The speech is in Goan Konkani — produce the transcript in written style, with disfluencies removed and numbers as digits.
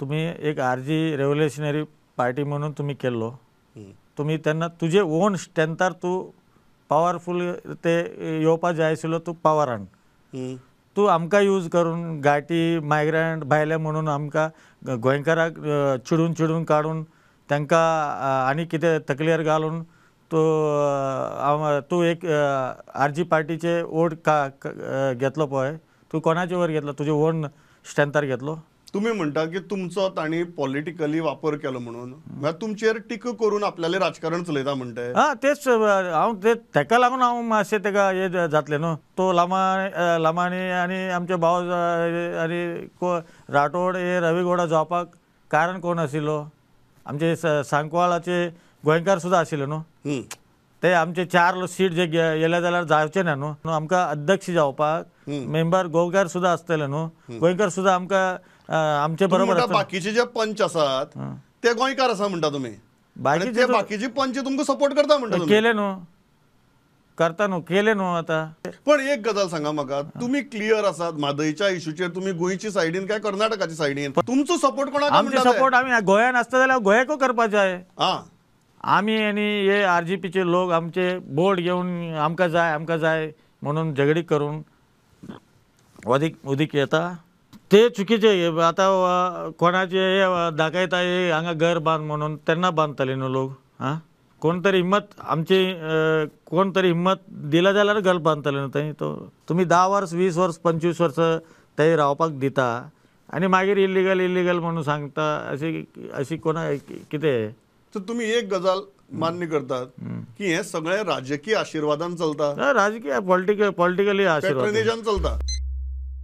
तुमी एक आरजी रेव्होल्युशनरी पार्टी म्हणून तुमी केल्लो, तुमी तेन्ना तुजे ओन स्ट्रेंथार तूं पावरफूल ते येवपा जाय आशिल्लो, तूं पावरान तूं आमकां यूज करून घाटी मायग्रंट भायले म्हणून आमकां गोंयकाराक चिडून चिडून काडून तांकां आनी कितें तकलेर घालून तूं तूं एक आरजी पार्टीचे वोट घेतलो पळय, तूं कोणाचे वर घेतलो? तुजे ओन स्ट्रेंथार घेतलो. तुमी म्हणटा की तुमचो तांणी पॉलिटिकली वापर केलो म्हणून, म्हळ्यार तुमचेर टिका करून आपल्याले राजकारण चलयता म्हणटे. हां तेच हांव ते तेका लागून हांव मातशें तेका हे जातलें न्हू. तो लामाणी आनी आमचे भाव आनी राठोड हे रवी गौडा जावपाक कारण कोण आशिल्लो? आमचे सांकवाळाचे गोंयकार सुद्दां आशिल्ले न्हू. ते आमचे 4 सीट जे येले जाल्यार जावचे ना न्हू आमकां अध्यक्ष जावपाक, मेंबर गोंयकार सुद्दां आसतले न्हू, गोंयकार सुद्दां आमकां आमचे बरोबर. बाकीचे जे पंच आसात ते गोंयकार आसा म्हणटा तुमी, बाकीचे बाकीचे पंच तुमकां सपोर्ट करता म्हणटा? केले न्हू, करता न्हू, केले न्हू आतां. पण एक गजाल सांगा म्हाका, तुमी क्लियर आसात म्हादयच्या इशूचेर, तुमी गोंयची सायडीन काय कर्नाटकाच्या सायडीन? तुमचो सपोर्ट कोणाक? आमचो सपोर्ट आमी गोंयान आसता जाल्यार गोंयाकूय करपाक जाय. आमी आनी हे आरजीपीचे लोक आमचे बोर्ड घेवन आमकां जाय आमकां जाय म्हणून झगडी करून उदीक येता, ते चुकीचे. आतां कोणाचे हे दाखयता हे हांगा घर बांद म्हणून, तेन्ना बांदतले न्हू लोक. आं कोण तरी हिम्मत आमची, कोण तरी हिम्मत दिला जाल्यार घर बांदतले न्हू थंय. तो तुमी 10 वर्स 20 वर्स 25 वर्स थंय रावपाक दिता आनी मागीर इल्लिगल इल्लिगल म्हणून सांगता, अशी अशी कोणा कितें? तर तुमी एक गजाल मान्य करतात की हे सगळे राजकीय आशीर्वादान चलता, राजकीय पॉलिटिकली आशीर्वादान चलता.